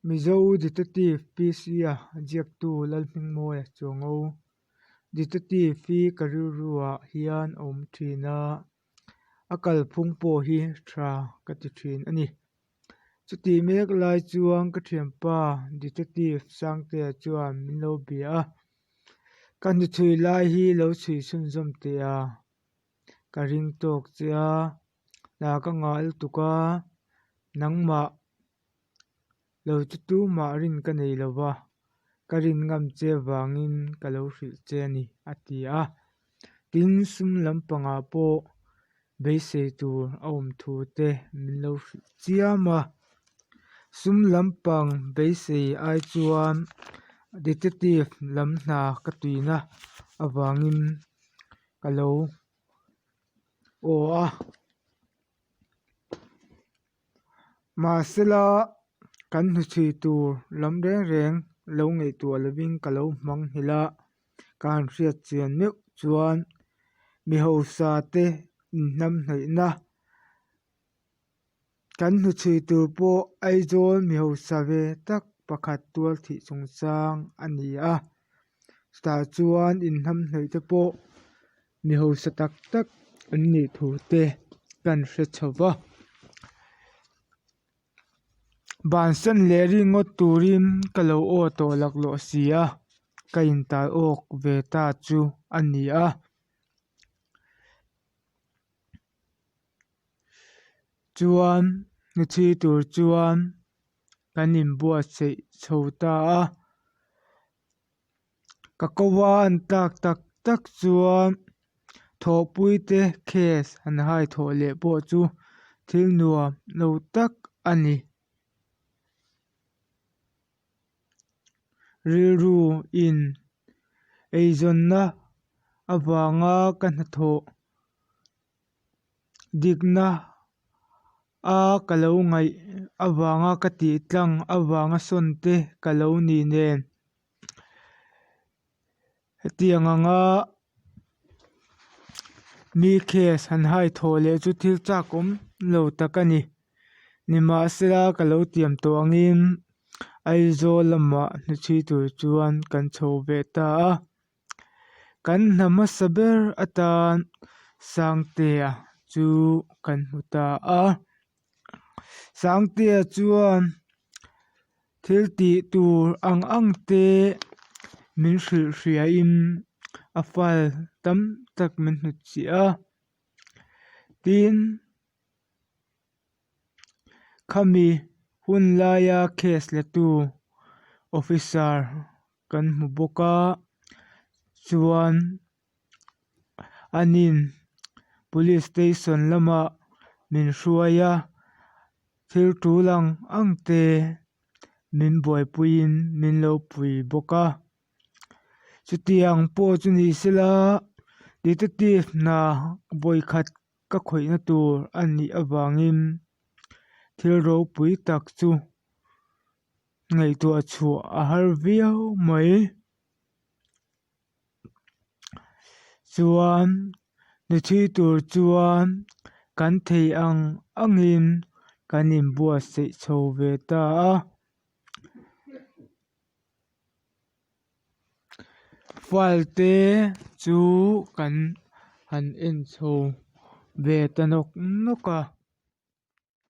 Mizo Detective PC-a ziaktu Lalhmingmawia Chuango Detective hi ka rilruah hian a awm thin a, a kalphung pawh hi tha ka ti thin a ni. Chutih mek lai chuan ka thianpa Detective Sangtea chuan min lo bia a, ka hnuchhui lai hi lo chhui chhunzawm teh a, ka ring tawk che a, hna ka ngah lutuk a, nangmah Lo chu tumah rin ka nei lo va, ka rin ngam che vangin ka lo hrilh che a ni, a ti a. Tin, sum lampangah pawh beisei tur a awm thu te min lo hrilh chiam a. Sum lampang beisei ai chuan detective lam hna ka tuina avangin ka lo aw a. Mahsela, kan hnuchhui tur lam reng reng lo ngaihtuah lovin ka lo hmang nghilh a, ka han hriat chian meuh chuan mi hausa te inhnamhnawihna kan hnuchhui tur pawh Aizawl mi hausa ve tak pakhat tual thih chungchang a ni a, chutah chuan inhnamhnawih te pawh mi hausa tak tak an nih thu te kan hre chho va. Bansan leh ringawt turin ka lo aw tawh laklawh si a, ka intal awk ve ta chu a ni a. Chuan hnuchhui tur chuan kan inbuatsaih chho ta a. Ka ko a an tlak tak tak chuan thawhpui te case an hai thawh leh pawh chu thil nuam lo tak a ni. Rilru in eizawnna avanga ka hnathawh dikna a ka lo ngaih avanga ka tih tlang avanga sawn te ka lo ni nen hetiang anga mi case han hai thawh leh chu thil chak awm lo tak a ni. Nimahsela ka lo tiam tawh angin Aizawl lamah hnuchhui tur chuan kan chho ve ta a. Kan hna hmasa ber atan Sangtea chu kan hmu ta a. Sangtea chuan thil tih tur ang ang te min hrilh hriain a file tam tak min hnutchhiah a. Tin, Khami hun laia case la tu officer kan hmu bawk a chuan anin police station lamah min hruai a thil tul ang ang te min buaipuiin min lo pui bawk a chutiang pawh chu ni sela detective hna vawikhat. Ka khawihna tur a nih avangin thil ropui tak chu ngaihtuah chhuah a har viau mai. Chuan hnuchhui tur chuan kan theih ang angin kan inbuatsaih chho ve ta a. File te chu kan han en chho ve ta nawk nawk a.